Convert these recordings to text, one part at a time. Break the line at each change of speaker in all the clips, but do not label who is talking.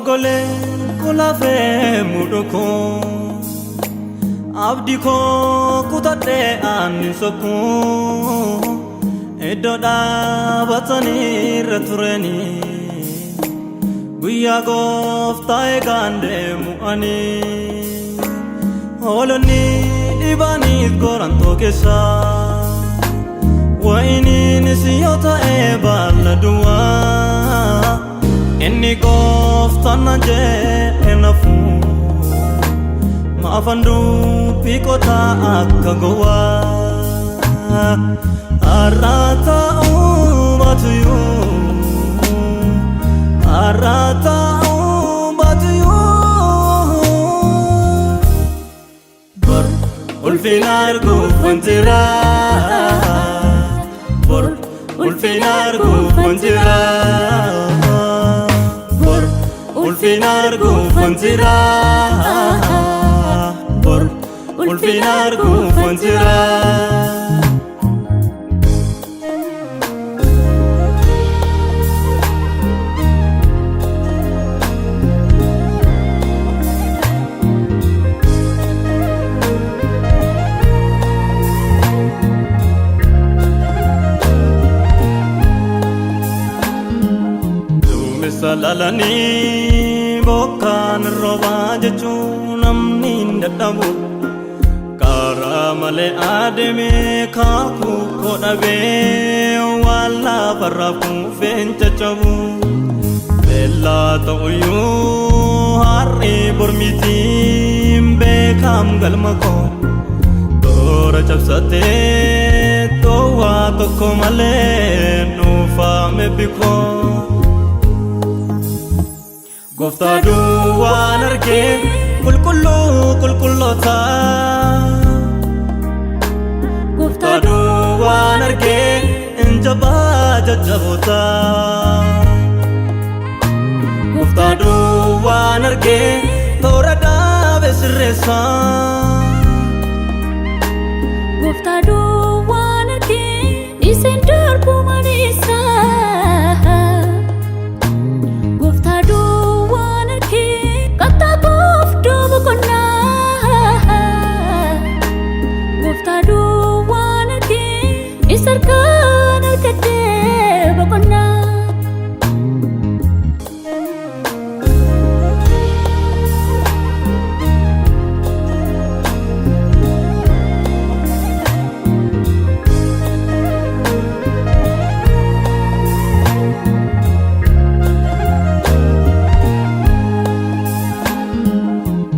Mogolee kulafee mudhukuu abdii koo kutadhee aannin sokkuu iddoo dhaabatanii irra turanii guyyaa gooftaa eegaan deemu ani hoolonni dhibaniif gorantoo keessaa wayiniinis yoo ta'e baala duwwaa inni gooftaan na jedhe nafu maafan dubbii qotaa akka gowwaa har'a ta'uu baatuyyuu har'a ta'uu baatuyyuu bor ulfina arguuf wanjira bor ulfina arguuf wanjira bor ulfina arguuf wanjira bor ulfina arguuf wanjira. Duumessa lalanii bokkaan roobaa jechuun namni hin dadhabu. Karaa malee adeemee kaakuu koo dhabee waan lafarraa kuufeen caccabu. Beellaa ta'uyyuu har'i bormitiin beekam galma koo. Toora cabsatee toowwaa tokko malee nuufaame bikoo. Gooftaa duwwaan argee qulqulluu qulqulloota.
Gooftaa
Gooftaa duwwaan argee injabaa jajjaboota. Gooftaa duwwaan argee toora dhaabe sirreessa.
Gooftaa duwwaan argee isin darbu maleessa. Gooftaa duwwaan argee kattaa koof boqonnaa. Gooftaa duwwaan argee isa harkaan argattee boqonnaa.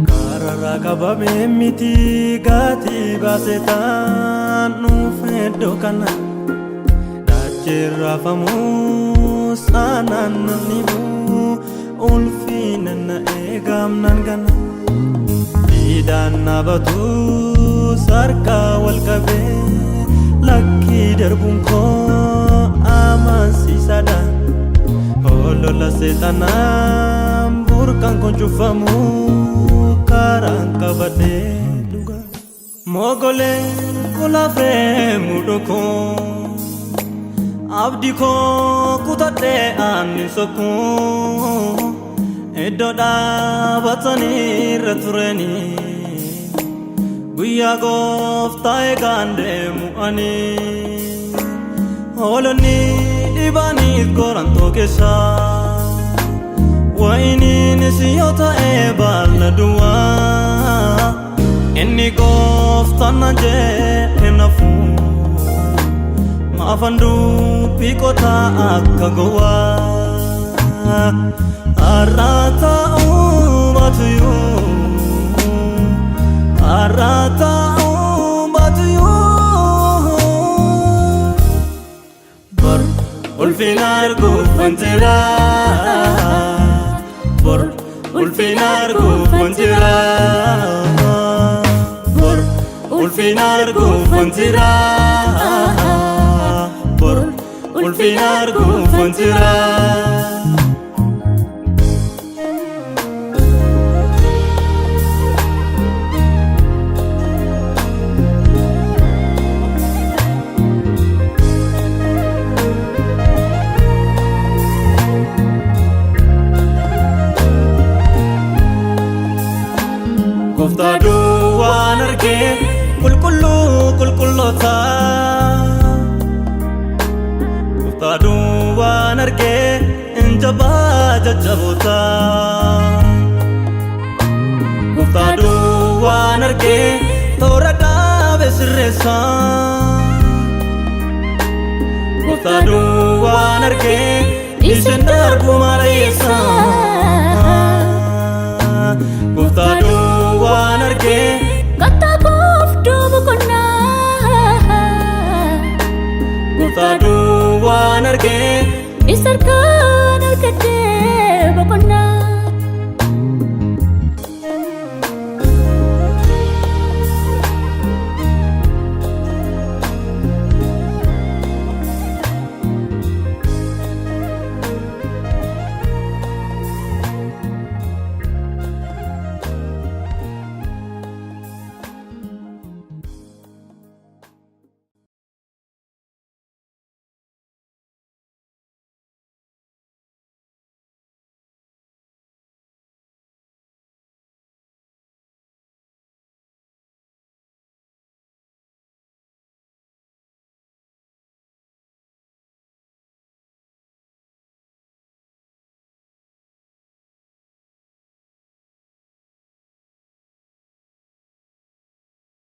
Kararraa qabamee miti gaatii baasee taan nuuf iddoo kana. Dachee raafamu saanaan namni buu ulfina na eegamnaan gana. Diidaan dhaabatu sarkaa wal qabee lakkii darbuun koo amansiisaadha. Holola seexanaan burqaan kun cufamu karaan qabadhee dhuga. Mogolee kulafee mudhukuu abdii koo kutadhee aannin sokkuu iddoo dhaabatanii irra turanii guyyaa gooftaa eegaan deemu ani hoolonni dhibaniif gorantoo keessaa wayiniinis yoo ta'e baala duwwaa inni gooftaan na jedhe nafu maafan dubbii qotaa akka gowwaa har'a ta'uu baatuyyuu har'a ta'uu baatuyyuu bor ulfina arguuf wanjira bor ulfina arguuf wanjira bor ulfina arguuf wanjira bor ulfina arguuf wanjira. jajjaboota. Gooftaa duwwaan argee toora dhaabe sirreessa. Gooftaa duwwaan argee isheen darbu maleessa. Gooftaa duwwaan argee
Kattaa kooftuu boqonnaa.
Gooftaa duwwaan argee
Isa harkaan argadhee.